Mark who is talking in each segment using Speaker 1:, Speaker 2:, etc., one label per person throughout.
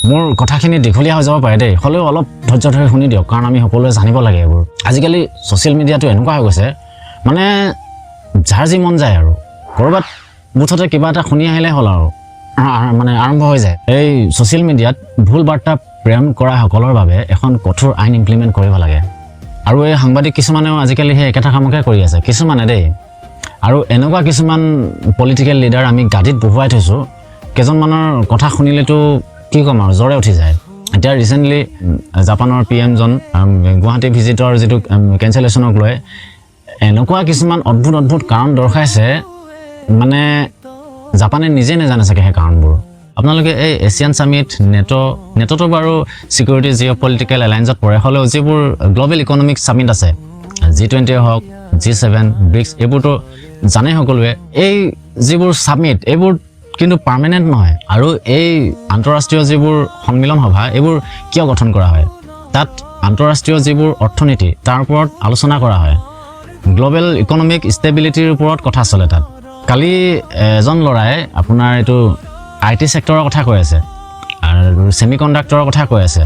Speaker 1: মোৰ কথাখিনি দীঘলীয়া হৈ যাব পাৰে দেই, হ'লেও অলপ ধৈৰ্য ধৰি শুনি দিয়ক, কাৰণ আমি সকলোৱে জানিব লাগে এইবোৰ। আজিকালি ছ'চিয়েল মিডিয়াটো এনেকুৱা হৈ গৈছে, মানে যাৰ যি মন যায় আৰু ক'ৰবাত মুঠতে কিবা এটা শুনি আহিলে হ'ল আৰু মানে আৰম্ভ হৈ যায়। এই ছ'চিয়েল মিডিয়াত ভুল বাৰ্তা প্ৰেৰণ কৰাসকলৰ বাবে এখন কঠোৰ আইন ইমপ্লিমেণ্ট কৰিব লাগে। আৰু এই সাংবাদিক কিছুমানেও আজিকালি সেই একেটা কামকে কৰি আছে কিছুমানে দেই। আৰু এনেকুৱা কিছুমান পলিটিকেল লিডাৰ আমি গাদীত বহুৱাই থৈছোঁ, কেইজনমানৰ কথা শুনিলেতো কি ক'ম আৰু, জ্বৰে উঠি যায়। এতিয়া ৰিচেণ্টলি জাপানৰ পি এমজন গুৱাহাটী ভিজিটৰ যিটো কেঞ্চেলেশ্যনক লৈ এনেকুৱা কিছুমান অদ্ভুত অদ্ভুত কাৰণ দৰ্শাইছে, মানে জাপানে নিজে নাজানে চাগে সেই কাৰণবোৰ। আপোনালোকে এই এছিয়ান ছামিট, নেট'টো বাৰু ছিকিউৰিটি জিঅ' পলিটিকেল এলায়েন্সত পৰে, হ'লেও যিবোৰ গ্ল'বেল ইকনমিক ছামিট আছে, জি 20য়ে হওক, জি 7, ব্ৰিক্স, এইবোৰতো জানে সকলোৱে। এই যিবোৰ ছামিট, এইবোৰ কিন্তু পাৰ্মানেণ্ট নহয়। আৰু এই আন্তঃৰাষ্ট্ৰীয় যিবোৰ সন্মিলন সভা, এইবোৰ কিয় গঠন কৰা হয়? তাত আন্তঃৰাষ্ট্ৰীয় যিবোৰ অৰ্থনীতি, তাৰ ওপৰত আলোচনা কৰা হয়। গ্ল'বেল ইকনমিক ষ্টেবিলিটিৰ ওপৰত কথা চলে তাত। কালি এজন ল'ৰাই আপোনাৰ এইটো I T ছেক্টৰৰ কথা কৈ আছে আৰু ছেমি কণ্ডাক্টৰৰ কথা কৈ আছে।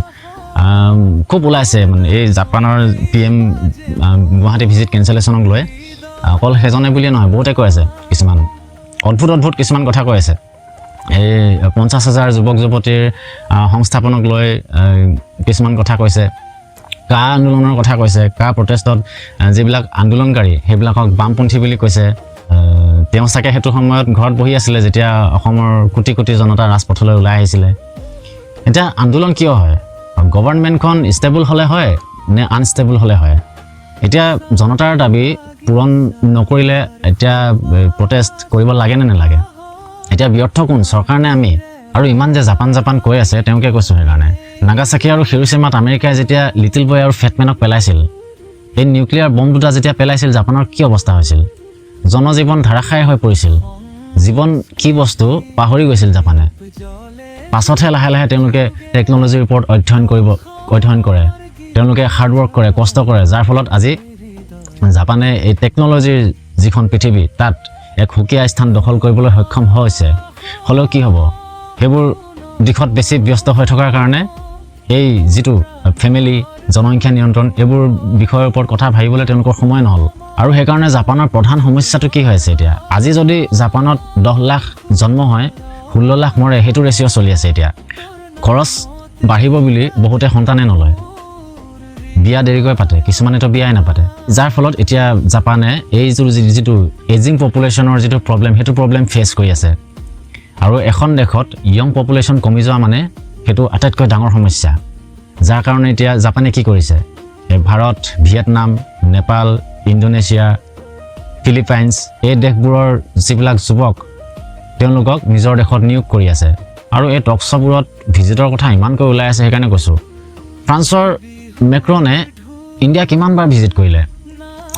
Speaker 1: খুব ওলাইছে, মানে এই জাপানৰ পি এম গুৱাহাটী ভিজিট কেঞ্চেলেশ্যনক লৈ অকল সেইজনে বুলিয়ে নহয়, বহুতে কৈ আছে। কিছুমান অদ্ভুত অদ্ভুত কিছুমান কথা কৈ আছে। এই 50,000 যুৱক যুৱতীৰ সংস্থাপনক লৈ কিছুমান কথা কৈছে। কা আন্দোলনৰ কথা কৈছে। কা প্ৰটেষ্টত যিবিলাক আন্দোলনকাৰী, সেইবিলাকক বামপন্থী বুলি কৈছে। তেওঁ চাগে সেইটো সময়ত ঘৰত বহি আছিলে, যেতিয়া অসমৰ কোটি কোটি জনতা ৰাজপথলৈ ওলাই আহিছিলে। এতিয়া আন্দোলন কিয় হয়? গভৰ্ণমেণ্টখন ষ্টেবল হ'লে হয় নে আনষ্টেবল হ'লে হয়? এতিয়া জনতাৰ দাবী পূৰণ নকৰিলে এতিয়া প্ৰটেষ্ট কৰিব লাগে নে নালাগে? এতিয়া ব্যৰ্থ কোন, চৰকাৰ নে আমি? আৰু ইমান যে জাপান জাপান কৈ আছে, তেওঁকে কৈছোঁ সেইকাৰণে, নাগাচাকি আৰু হিৰোচিমাত আমেৰিকাই যেতিয়া লিটিল বয় আৰু ফেটমেনক পেলাইছিল, এই নিউক্লিয়াৰ বম দুটা যেতিয়া পেলাইছিল, জাপানৰ কি অৱস্থা হৈছিল? জনজীৱন ধাৰাসায় হৈ পৰিছিল। জীৱন কি বস্তু পাহৰি গৈছিল জাপানে। পাছতহে লাহে লাহে তেওঁলোকে টেকন'লজিৰ ওপৰত অধ্যয়ন কৰে, তেওঁলোকে হাৰ্ডৱৰ্ক কৰে, কষ্ট কৰে, যাৰ ফলত আজি জাপানে এই টেকন'লজিৰ যিখন পৃথিৱী, তাত এক সুকীয়া স্থান দখল কৰিবলৈ সক্ষম হৈছে। হ'লেও কি হ'ব, সেইবোৰ দিশত বেছি ব্যস্ত হৈ থকাৰ কাৰণে এই যিটো ফেমিলি, জনসংখ্যা নিয়ন্ত্ৰণ, এইবোৰ বিষয়ৰ ওপৰত কথা ভাবিবলৈ তেওঁলোকৰ সময় নহ'ল। আৰু সেইকাৰণে জাপানৰ প্ৰধান সমস্যাটো কি হৈছে এতিয়া? আজি যদি জাপানত 10 লাখ জন্ম হয়, 16 লাখ মৰে, সেইটো ৰেচিঅ' চলি আছে এতিয়া। খৰচ বাঢ়িব বুলি বহুতে সন্তানে নলয়, বিয়া দেৰিকৈ পাতে, কিছুমানেতো বিয়াই নাপাতে। যাৰ ফলত এতিয়া জাপানে এই যিটো এজিং পপুলেশ্যনৰ যিটো প্ৰব্লেম, সেইটো প্ৰব্লেম ফেচ কৰি আছে। আৰু এখন দেশত য়ং পপুলেশ্যন কমি যোৱা মানে সেইটো আটাইতকৈ ডাঙৰ সমস্যা। যাৰ কাৰণে এতিয়া জাপানে কি কৰিছে? এই Bharat, Vietnam, Nepal, Indonesia, Philippines, এই দেশবোৰৰ যিবিলাক যুৱক, তেওঁলোকক নিজৰ দেশত নিয়োগ কৰি আছে। আৰু এই টক শ্ব'বোৰত ভিজিটৰ কথা ইমানকৈ ওলাই আছে, সেইকাৰণে কৈছোঁ, ফ্ৰান্সৰ মেক্ৰনে ইণ্ডিয়া কিমানবাৰ ভিজিট কৰিলে?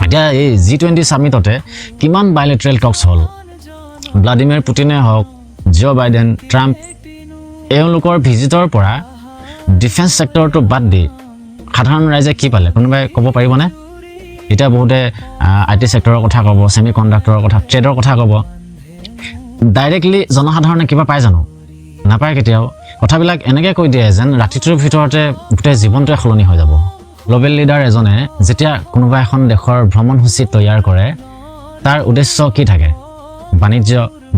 Speaker 1: এতিয়া এই জি 20 ছামিটতে কিমান বাইলেটাৰেল টক্স হ'ল? ভ্লাডিমিৰ পুটিনে হওক, জ' বাইডেন, ট্ৰাম্প, এওঁলোকৰ ভিজিটৰ পৰা ডিফেন্স ছেক্টৰটো বাদ দি সাধাৰণ ৰাইজে কি পালে, কোনোবাই ক'ব পাৰিবনে? এতিয়া বহুতে I T ছেক্টৰৰ কথা ক'ব, ছেমি কণ্ডাক্টৰৰ কথা, ট্ৰেডৰ কথা ক'ব। ডাইৰেক্টলি জনসাধাৰণে কিবা পায় জানো? নাপায় কেতিয়াও। কথাবিলাক এনেকৈ কৈ দিয়ে যেন ৰাতিটোৰ ভিতৰতে গোটেই জীৱনটোৱে সলনি হৈ যাব। গ্ল'বেল লিডাৰ এজনে যেতিয়া কোনোবা এখন দেশৰ ভ্ৰমণসূচী তৈয়াৰ কৰে, তাৰ উদ্দেশ্য কি থাকে? বাণিজ্য,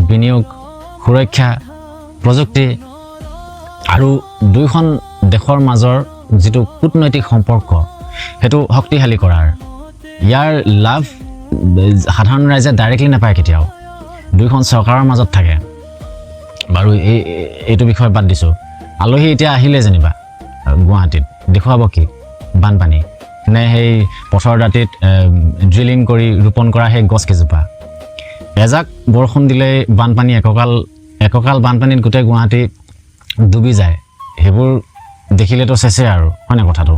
Speaker 1: বিনিয়োগ, সুৰক্ষা, প্ৰযুক্তি আৰু দুয়োখন দেশৰ মাজৰ যিটো কূটনৈতিক সম্পৰ্ক, সেইটো শক্তিশালী কৰাৰ। ইয়াৰ লাভ সাধাৰণ ৰাইজে ডাইৰেক্টলি নাপায় কেতিয়াও, দুয়োখন চৰকাৰৰ মাজত থাকে। বাৰু, এইটো বিষয় বাদ দিছোঁ। আলহী এতিয়া আহিলে যেনিবা গুৱাহাটীত, দেখুৱাব কি? বানপানী নে সেই পথৰ দাঁতিত ড্ৰিলিং কৰি ৰোপণ কৰা সেই গছকেইজোপা? এজাক বৰষুণ দিলেই বানপানী, একঁকাল একঁকাল বানপানীত গোটেই গুৱাহাটী ডুবি যায়। সেইবোৰ দেখিলেতো চেচে আৰু, হয়নে কথাটো?